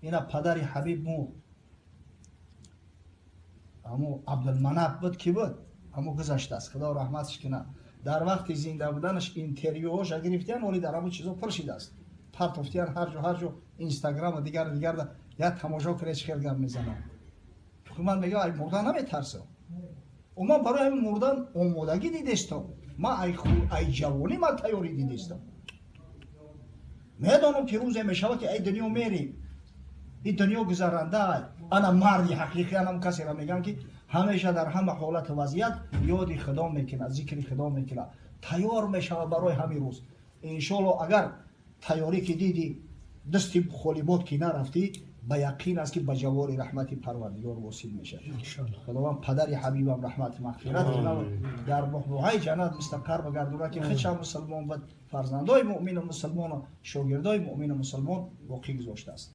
Ина падари Ҳабиб мурд, ҳамо Абдулманаб буд, ки буд, ҳамо гузаштааст, Худо раҳматш кунад. Дар вақти зинда буданаш интервюҳоша гирифтиян, оли дар ҳамо чизо пур шидааст, партофтиян ҳар ҷо, ҳар ҷо, Инстаграма, дигар, дигар. Як тамошо кунед, чӣ хел гап мезанам. Ман мегӯям, ай мурдан наметарсам. Ман барои ҳамин мурдан омодагӣ дидестам. Ман ай ҷавонӣ ман тайёрӣ дидестам. Медонам, ки рӯзе мешавад, ки ай дунё мерем, ин дунё гузаранда. Ана марди ҳақиқӣ анам касеро мегӯям, ки ҳамеша дар ҳама ҳолату вазъият ёди Худо мекунад, зикри Худо мекунад, тайёр мешавад барои ҳамин рӯз. Иншоалло, агар тайёрӣ ки дидӣ, дасти холибод ки нарафтӣ, ба яқин аст, ки ба ҷавори раҳмати Парвардигор восил мешавад. Худованд падари Ҳабибам раҳмати мағфират кунад, дар баҳбуҳаи ҷаннат мустақар бигардонад, ки худшам мусулмон буд, фарзандои муъмину мусулмону шогирдои муъмину мусулмон боқӣ гузоштааст.